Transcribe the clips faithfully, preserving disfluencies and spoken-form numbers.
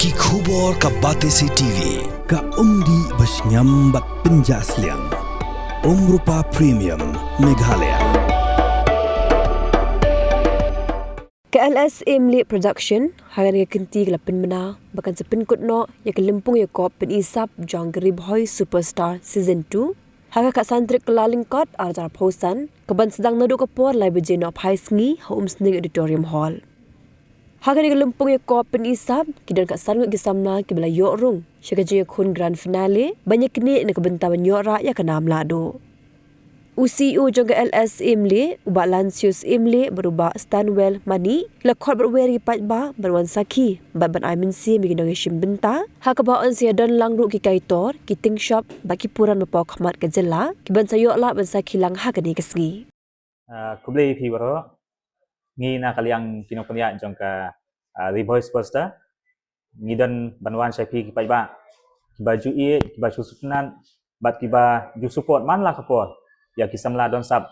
Ki khubor ka Batesi T V. Ka umdih ba shngiam bad pynjah sliang. Umrupa Premium Meghalaya. Ka L S Imli Production ha kane ka kynti ka la pynbna ba kan sa pynkut noh ïa ka lympung ïakop pyni sap jong ka Ri Bhoi Superstar Season two ha ka khatsan tarik Kyllalyngkot arhajar arphew san, ka ban sdang naduh ka por lai baje nohphai sngi ha Umsning Auditorium Hall. Ha kane ka lympung ïakop pyni sap ki don khatsan ngut ki samla kiba la ïoh rung sha ka jingïakhun Grand Finale ban ïaknieh na ka bynta ban ïoh rah ïa ka nam lahduh. U C E O jong ka L S Imli, u Bah Lancius Imli bad u Bah Stanwell Mani, ki la khot bad wer ïa ki paidbah ban wan sakhi bad ban ai mynsiem ïa ki nongïashim bynta, ha kaba yn sa ïadon lang ruh ki kaitor, ki tyngshop bad ki puran ba pawkhmat ka jylla ki ban sa ïoh lah ban sakhi lang ha kane ka sngi. Ah, khublei ïa phi baroh. Ngi na ka liang ki nongpynïaid jong ka, ah, Ri Bhoi Superstar, ngi don ban wan sha phi ki paidbah kiba ju ïeit, kiba ju sngewtynnat bad kiba ju support man la ka por ïa ki samla don sap,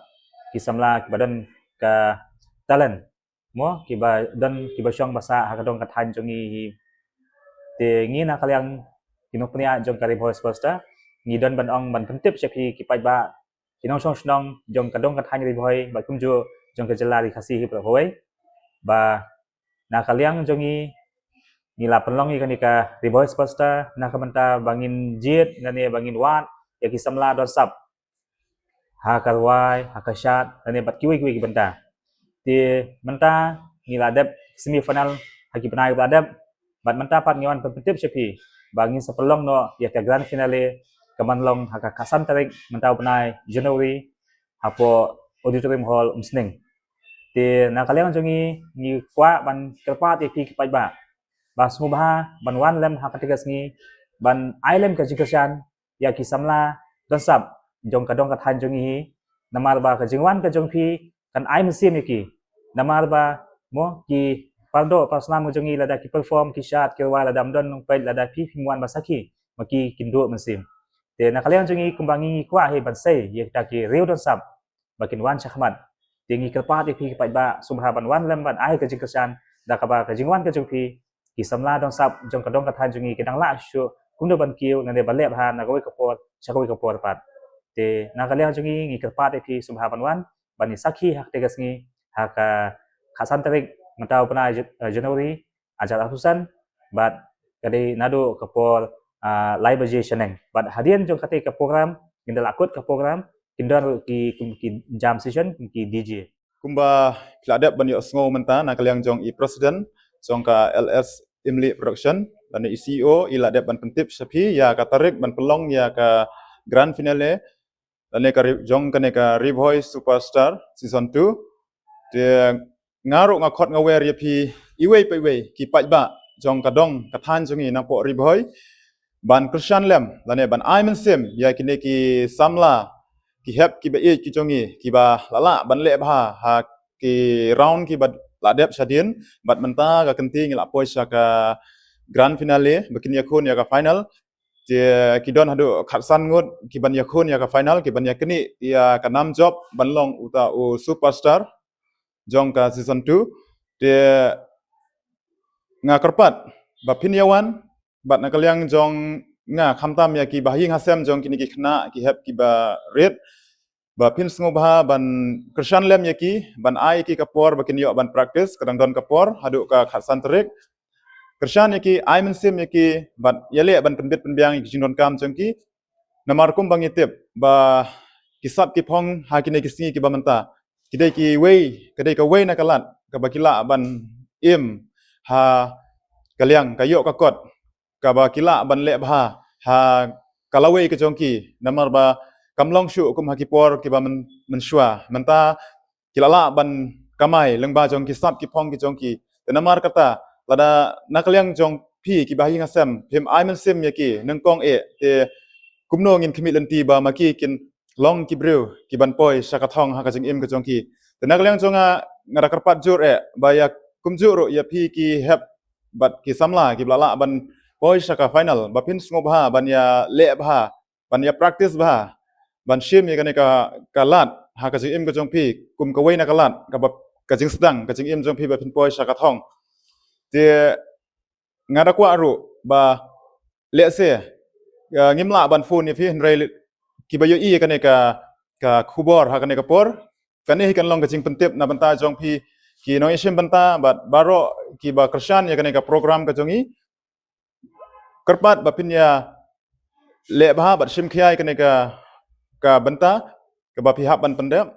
ki samla kiba don ka talent, mo, kiba don, kiba shong ba sah ha ka dong ka thaiñ jong ngi hi. Te ngi na ka liang ki nongpynïaid jong ka Ri Bhoi Superstar, ngi don ban ong, ban pyntip sha phi ki paidbah, ki nongshong shnong jong ka dong ka thaiñ Ri Bhoi bad kumjuh jong ka jylla Ri Khasi hi baroh kawei, ba na ka liang jong ngi, ngi la pynlong ïa kane ka Ri Bhoi Superstar na ka bynta ba ngin jied lane ba ngin wad ïa ki samla don sap ha ka rwai, ha ka shad lane bad kiwei kiwei ki bynta. Te mynta ngi la dep semi final ha ki bnai ba la dep, bad mynta pat ngi wan pyntip sha phi ba ngin sa pynlong noh ïa ka Grand Finale, ka ban long ha ka khatsan tarik mynta u bnai January hapoh Auditorium Hall Umsning. Te na ka liang jong ngi, ngi kwah ban kyrpad ïa phi ki paidbah ba sngewbha ban wan lem ha kata ka sngi, ban ai lem ka jingkyrshan ïa ki samla don sap jong ka dong ka thaiñ jong ngi hi, namar ba ka jingwan ka jong phi kan ai mynsiem ïa ki, namar ba, mo, ki pardoh parsnam ka jong ngi lada ki perform, ki shad, ki rwai, lada ym don nongpeit, lada phi phim wan ban sakhi, ma ki kin duh mynsiem. Te na ka liang jong ngi kumba ngi, ngi kwah hi ban sei ïa kita ki riew don sap ba kin wan shakhmat. Te ngi kyrpad ïa phi ki paidbah sngewbha ban wan lem ban ai ka jingkyrshan, da kaba ka jingwan ka jong phi, ki samla don sap jong ka dong ka thaiñ jong ngi ki dang lah shuh kumno ban kiew lane ban leh bha na kawei ka por sha kawei ka por pat. Te na ka liang jong ngi, ngi kyrpad ïa phi sngewbha ban wan ban ïa sakhi ha kata ka sngi, ha ka khatsan tarik mynta u bnai Jan-, eh, January, arhajar arphew san, bad ka dei naduh ka por, ah, lai baje shaneng. Bad hadien jong kata ka program, ngin da la kut ka program, kin don ruh ki, ki, ki jam session, ki D J. Kumba phi la dep ban ïohsngew mynta na ka liang jong i President jong ka L S Imli Production lane i C E O, i la dep ban pyntip sha phi ïa ka tarik ban pynlong ïa ka Grand Finale lane ka Ri-, jong kane ka Ri Bhoi Superstar Season two. Te nga ruh nga khot nga wer ïa phi iwei pa iwei ki paidbah jong ka dong ka thaiñ jong ngi napoh Ri Bhoi ban kyrshan lem lane ban ai mynsiem ïa kine ki samla, ki hep kiba ïeit ki jong ngi, kiba la lah ban leh bha ha ki round kiba la dep shadien, bad mynta ka kynti ngi la poi sha ka Grand Finale ba kin ïakhun ïa ka final. Te ki don haduh khatsan ngut ki ban ïakhun ïa ka final, ki ban ïaknieh ïa ka nam jop ban long uta u superstar jong ka Season two. Te nga kyrpad ba phin ïa wan, bad na ka liang jong nga khamtam ïa ki bahaïing hasem jong kine ki khynnah, ki hep kiba rit, ba phin sngewbha ban kyrshan lem ïa ki, ban ai ïa ki ka por ba kin ïoh ban practice, ka dang don ka por haduh ka khatsan tarik. Kyrshan ïa ki, ai mynsiem ïa ki, bad ïaleh ban pynbit pynbiang ïa ki jingdonkam jong ki. Namar kumba ngi tip ba ki sap ki phong ha kine ki sngi kiba mynta, ki dei kiwei, ka dei kawei na ka lad kaba ki lah ban im ha ka liang ka ïoh ka kot, kaba ki lah ban leh bha ha ka lawei ka jong ki, namar ba kam long shuh kum ha ki por kiba myn-, mynshuwa. Mynta ki la lah ban kamai lyngba jong ki sap ki phong ki jong ki. Te namar kata, lada na ka liang jong phi ki bahaïing hasem, phim ai mynsiem ïa ki nyngkong eh, te kumno ngin khmih lynti ba ma ki kin long ki briew ki ban poi sha ka thong ha ka jingim ka jong ki. Te na ka liang jong nga, nga da kyrpad jur eh ba ïa kumjuh ruh ïa phi ki hep bad ki samla kiba la lah ban poi sha ka final, ba phin sngewbha ban ïaleh bha, ban ïa practice bha, ban shim ïa kane ka, ka lad ha ka jingim ka jong phi kum kawei na ka lad kaba, ka jingsdang ka jingim jong phi ba phin poi sha ka thong. Te nga da kwah ruh ba lehse, uh, ngim lah ban phone ïa phi, hynrei kiba ïohi ïa kane ka, ka khubor ha kane ka por, kane hi kan long ka jingpyntip na bynta jong phi ki nongïashim bynta bad baroh kiba kyrshan ïa kane ka program ka jong ngi. Kyrpad ba phin ïa leh bha bad shim khia ïa kane ka, ka bynta kaba phi hap ban pyndep.